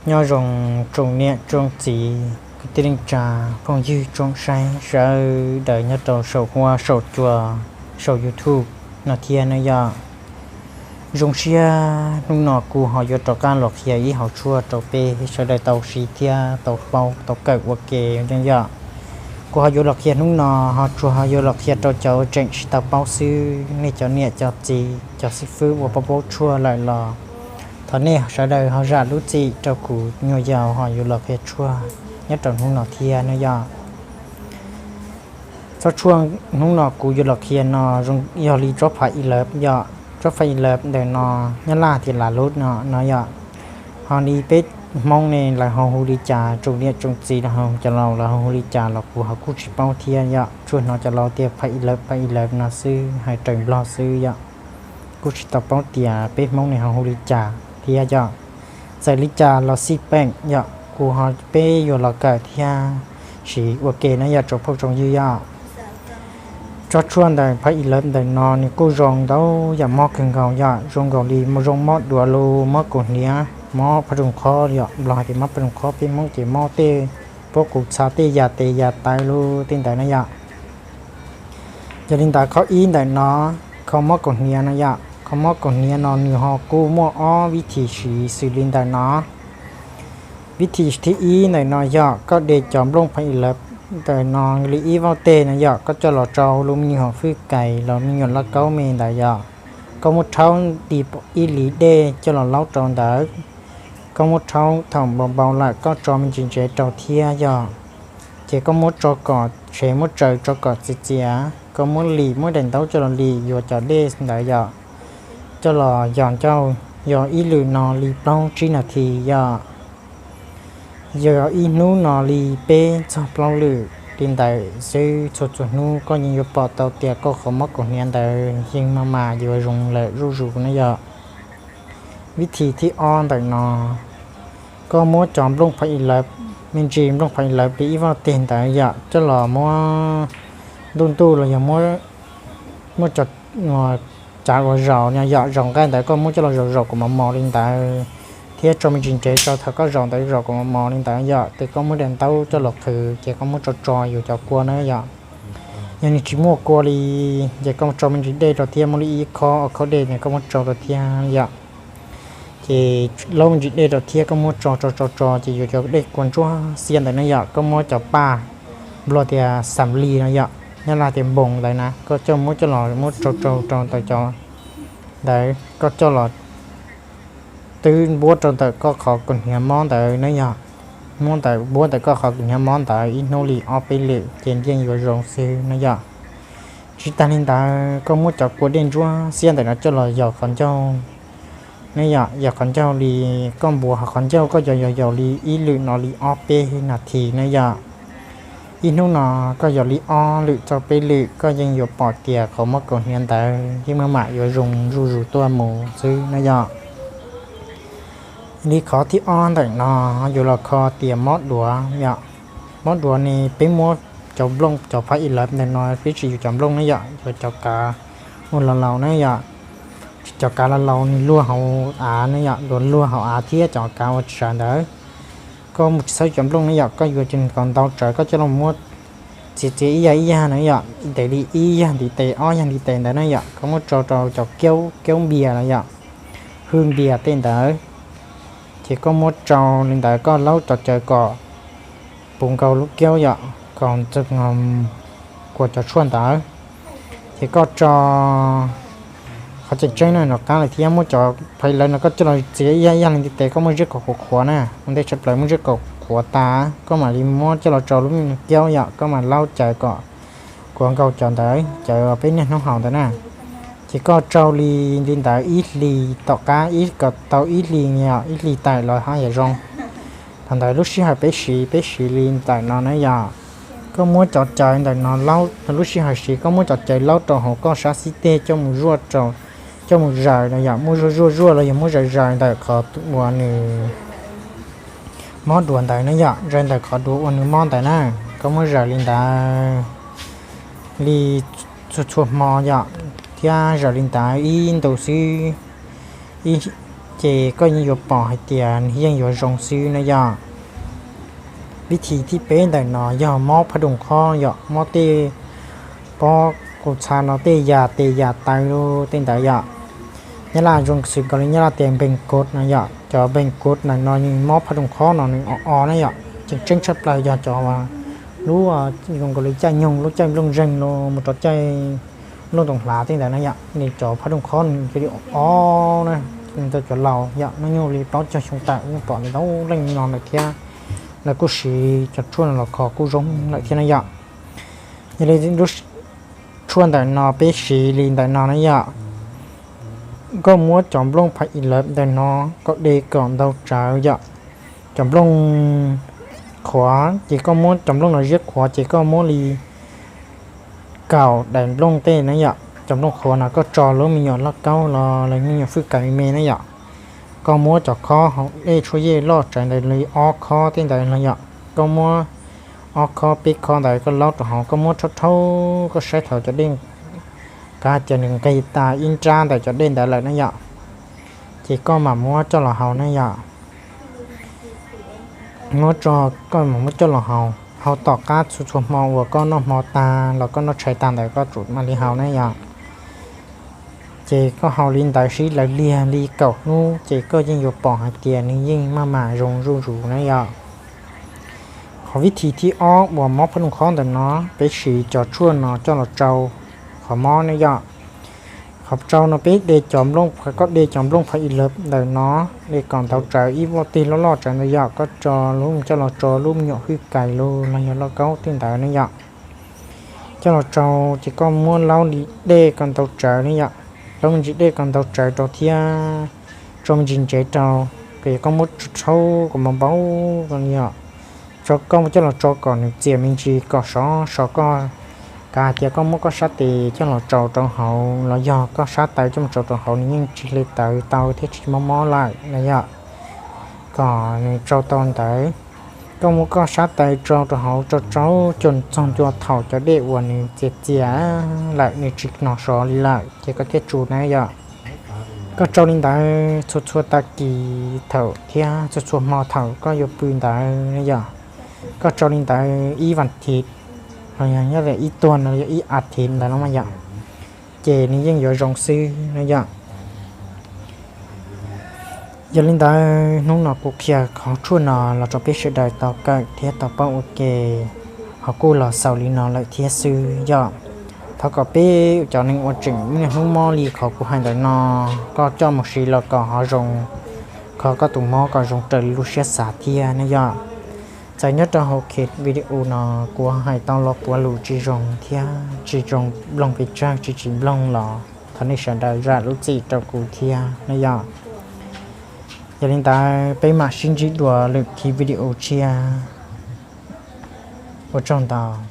Nyob zoo tsoom niam tsoom txiv kwv tij neej tsa phooj ywg tsoom saib sawv daws nyob rau saum huab saum cua saum YouTube no thiab nawb yom. Zoo siab hnub no kuv ho yuav rov qab los qhia ib hom tshuaj rau peb sawv daws tau siv thiab tau paub tau kawm ua ke no yom. Kuv ho yuav los qhia hnub no ho tsuas ho yuav los qhia rau cov uas tseem tsis tau paub xwb. Nej cov niam cov txiv cov xib fwb uas paub paub tshuaj lawm los thov nej sawv daws ho zam lub txim rau kuv nyuam yaus ho yuav los qhia tshuaj nyob rau hnub no thiab nawb yom. Tsob tshuaj hnub no kuv yuav los qhia no yog li tsob phav i lawv yom. Tsob phav i lawv ntawm no nyob Nyab Laj tias lav lub no no yom. Ho li peb Hmoob ne lawv ho hu li cas, tsoom niam tsoom txiv los ho cov laus lawv ho hu li cas los kuv ho kuj tsis paub thiab yom. Tsuas hnov cov laus tias phav i lawv phav i lawv no xwb, hais raws Nplog xwb yom. Kuj tsis tau paub tias peb Hmoob ne ho hu li cas thiab yom. Txawm li cas los xij peem yom, kuv ho peb yuav los kawm thiab siv ua ke na yom tsoom phooj tsoom ywg yom. Tsob tshuaj ntawm phav i lawv ntawm no nws kuj zoo ntau yam mob kawg nkaus yom, zoo nkaus li zoo mob duav lug, mob kaus hniav, mob phaj rooj qhov yom, Nplog hais tias mob phaj rooj qhov, peb Hmoob ces mob tej pob qus txha tej yam tes yam taw lug tej ntawd na yom. Yog li ntawd qhov ib ntawm no, kho mob kaus hniav no yom, kho mob kaus hniav no nws ho kuj muaj ob vib thim siv xws li ntawm no. Vib thim thib ib ntawm no yog koj de cov nplooj phav i lawv ntawm no li ib vauj teg no yom, koj coj los rau lub me nyuam hom fwj kais los me nyuam lauj kaub me ntawd yom. Koj muab rhaub di ib lis dej coj los laub rau ntawd. Koj muab rhaub thaum npau npau lawm koj tso me ntsis ntsev rau thiab yom. Ces koj muab tso kom tsev, muab tsaws tso kom txias txias, koj muab lim, muab daim ntaub coj los lim yuav cov dej ntawd yom. Coj los yos ncauj, yos ib lwm no li plaub tsib nas this yom. Yog ib hnub no li peb txog plaub lwm li ntawd xwb, txhua txhua hnub koj yeej yuav pom tau tias koj qhov mob kaus hniav ntawd yeej maj mam yuav zoo lawm zuj zus na yom. Vib thim thib ob ntawm no, koj muab cov nplooj phav i lawv, me ntsis nplooj phav i lawv li ib vauj teg ntawd yom, coj los muab ntuj ntuj los yog muab cov cav uas zaum no yom, zaum nqaij ntawd koj muab coj los zaum zaum kom mos mos li ntawd, thiab tso me ntsis ntsev rau thaum koj zaum ntawd zaum kom mos mos li ntawd yom. Ces koj muab daim ntaub coj los qhwv ces koj muab tso tso yuav cov kua na yom. Yog nws tsis muaj kua li, ces koj tso me ntsis dej rau thiab muab li ib khob ob khob dej ces koj muab tso rau thiab yom. Ces laub me ntsis dej rau thiab koj muab tso tso tso tso ces yuav cov dej kua ntsuab xiab ntawd na yom. Koj muab cov paj, nplog tias xam li no yom, Nyab Laj tias npoos ntawd na, koj coj muab coj los muab rau rau rau ntawm cov ntawd, koj coj los twb npuab rau ntawm koj qhov kaus hniav mob ntawd na yom. Muab ntawm npuab ntawm koj qhov kaus hniav mob ntawd ib hnub li ob peb lwm ces yeej yuav zoo xwb na yom. Tsis tag li ntawd koj muab cov kua dej ntsuab xiab ntawm no coj los yos qhov ncauj na yom, yos qhov ncauj li, koj npuav hauv qhov ncauj koj yos yos yos li ib lwm no li ob peb nas this na yom. Ib hnub no koj yos li ob lwm txog peb lwm koj yeej yuav pom tias qhov mob kaus hniav ntawd yeej maj mam yuav zoo zuj zus tuaj mus xwb na yom. Li qhov thib ob ntawm no yuav los kho tias mob duav yom. Mob duav ne peb muab cov nplooj cov phav i lawv ntawm no peb tsis yuav cov nplooj na yom, yuav cov kav uas laus laus na yom. Cov kav laus laus nws luag hauv av na yom, luag luag hauv av thiab cov kav uas tsis sawv ntawd. Koj mus tsis txhob cov nplooj na yom, koj yuav cov kom ntau tsawv koj coj los muab txiav txiav ib yag ib yag na yom, ntev li ib yag ntiv tes ob yag ntiv tes ntawd na yom, koj muab tso rau cov kiaub kiaub npias na yom, hwj npias tej ntawd. Ces koj muab tso li ntawd koj laub cov cawv kom puv nkaus lub kiaub yom, kom kua cov tshuaj ntawd. Ces koj tso qhov tseem tseeb no nram qab lawm thiab muab cov phav i lawv no koj coj los txiav ib yag ib yag li ntiv tes, koj muab ziab kom qhuav qhuav na, ua ntej tshaj plaws muab ziab kom qhuav tas koj mam li muab coj los tso lub me kiaub yom, koj mam laub cawv kom kuav nkaus cov ntawd, cawv peb niaj hnub haus ntawd na. Ces koj tso li, li ntawd ib hlis tom qab, ib kom tau ib hlis yom, ib hlis tawm los haj yam zoo. Thaum ntawd lub sij hawm peb siv, peb siv li ntawm no na yom. Koj muab cov cawv ntawm no laub, lub sij hawm siv koj muab cov cawv laub rau hauv koj sab xib teg coj mus zuaj rau, coj mus zaws no yom, muab zuaj zuaj zuaj los yog muab zaws zaws ntawm qhov uas nws mob duav ntawd na yom, zaws ntawm qhov duav uas nws mob ntawd na. Koj muab zaws li ntawd li txhua txhua hmo yom, thiab zaws li ntawd ib ntus xwb, ib ces koj yeej yuav pom hais tias nws yeej yuav zoo xwb na yom. Vib thib thib peb ntawm no yog mob phab dooj khob yom, mob tej pob kuv txha no tej yam tes yam taw tej ntawd yom. Nyab Laj zoo xws nkaus li Nyab Laj tias npeeg kod no yom, cov npeeg kod ntawm no nws mob phab dooj khob no nws o o na yom, tseem tseeb tshaj plaws yog cov lub zoo nkaus li caij nyoog, lub caij nplooj zeeg los mus rau caij nplooj toom hlav tej ntawd na yom, nws cov phab dooj khob nws cia li o o na, rau cov laus yom, hnub nyoog li plaub caug xyoo tawm yeej pom ntau leej no lawm thiab. Lawv kuj siv cov tshuaj no los kho kuj zoo lawm thiab na yom. Yog li lub tshuaj ntawm no peb siv li ntawm no na yom. Koj muab cov nplooj pha i lawv ntawm no kom de kom ntau tsawv yom. Cov nplooj qhuav ces koj muab cov nplooj no ziab qhuav ces koj muab li kaum daim nplooj tej na yom. Cov nplooj qhuav no koj tso lub me nyuam lauj kaub los lawv me nyuam fwj kais me me na yom. Koj muab cov khob hauv dej tshuaj yej loj tsawv ntawd li ob khob tej ntawd no yom. Koj muab ob khob peb khob ntawd koj laub rau hauv, koj muab rhaub rhaub koj saib thaum cov dej, kav hais tias nws nqis tas ib nrab ntawm cov dej ntawd lawm na yom, ces koj mam muab coj los haus na yom. Muab tso, koj mam muab coj los haus, haus tom qab txhua txhua hmo uas koj noj hmo tag los koj noj tshais tag ntawd koj tsum mam li haus na yom. Ces koj haus li ntawd sib law liag li kaum hnub ces koj yeej yuav pom hais tias nws yeej maj mam zoo zuj zus na yom. Qhov vib thib thib ob uas mob phab dooj khob ntawm no, peb siv cov tshuaj no coj los tsau qhov mob na yom. Qhov tsau no peb de cov nplooj, koj de cov nplooj pha i lawv ntawm no, de kom ntau tsawv ib voj tig loj loj tsawv ntawd yom, koj tso lub coj los tso lub me nyuam fwj kais los yog lauj kaub tej ntawd ne yom. Coj los tsau ces koj muab laub li dej kom ntau tsawv ne yom, laub me ntsis dej kom ntau tsawv rau thiab tso me ntsis ntsev rau, kom yog koj muab rhaub kom npau npau ko yom. Tso koj coj los tso kom nws txias me ntsis kom sov sov koj, kav hais tias koj muab koj sab tes coj los tsau rau hauv los yog koj sab taw coj mus tsau rau hauv nws yeej tsis hle tawv tau thiab tsis mob mob lawm na yom. Kom nws tsau tau ntawd, koj muab koj sab taw tsau rau hauv tsau tsau coj txog ncua thaum cov dej uas nws txias txias lawm nws tsis hnov sov li lawm ces koj thiaj tsu na yom. Koj tsau li ntawd txhua txhua tag kis thaum thiab txhua txhua hmo thaum koj yuav pw ntawd na yom. Koj tsau li ntawd ib vas thiv los yog nyob ib tuag no yog ib as thiv ntawd no mas yom, ces nws yeej yuav zoo xwb na yom. Yog li ntawd hnub no kuv qhia qhov tshuaj no los rau peb sawv daws tau kawm thiab tau paub ua ke, ho kuj los xaus li no lawm thiab xwb yom. Thov kom peb cov neeg uas tseem niaj hnub mob li qhov kuv hais ntawm no, koj coj mus siv los kom ho zoo, kho koj tus mob kom zoo raws li lub siab xav thiab ne yom. Txawm nyob rau hauv video no kuv hais tau los puav lus tsis zoo thiab tsis zoo mloog pes tsawg tsis tsis mloog los thov nej sawv daws zam lub txim rau kuv thiab ne yom. Yog li ntawd peb mam sib ntsib dua lwm kiv video tshiab. Ua tsaug ntau.